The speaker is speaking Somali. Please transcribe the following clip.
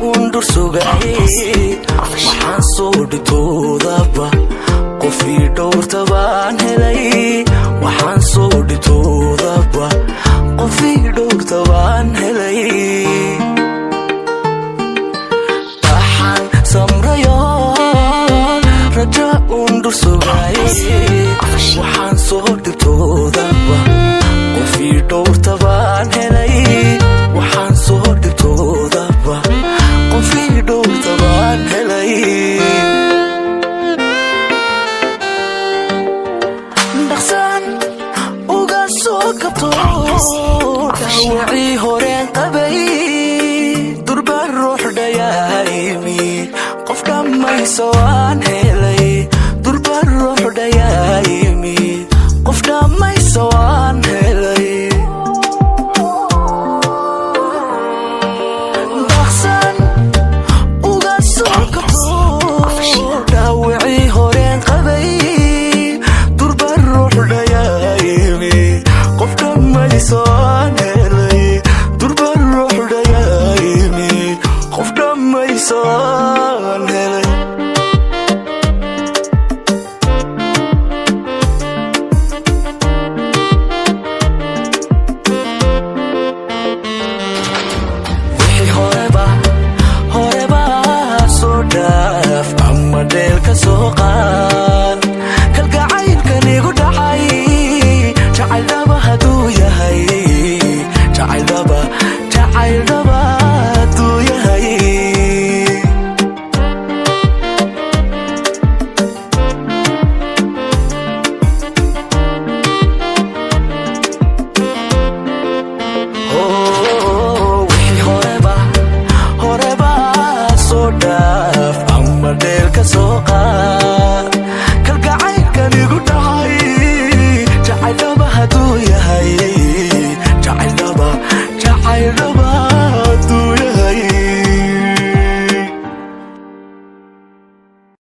uun dhursugay. Waxaan soo dhibtoodaba, qofii dhowrta baan helay. Waxaan soo dhibtoodaba, qofii dhowrta baan helay. Waxaan samrayo, raja uun dhursugay. Waxaan soo dhibtoodaba, qofii dhowrta baan helay. Waxaan soo dhibtoodaba, qofii dhowrta baan helay. Dhaqsaan uga soo kabto dhaawacii horeen qabay. Durbaan ruux dhayaymi, qof dhammayso waan helay. Durbaan ruux dhayaymi, qof dhammayso waan helay. Dhaqsaan uga soo kabto dhaawacii horeen qabay. Durbaan ruux dhayaymi, qof dhammayso waan helay. Durbaan ruux dhayaymi, qof dhammayso waan helay. Wixii horeba horeba soo dhaaf, ama dheel ka soo qaad. Kalgacaylkan igu dhacay jacaydhaba hadduu yahay, jacaydhaba, jacaydhaba hadduu yahay. Wixii horeba horeba soo dhaaf.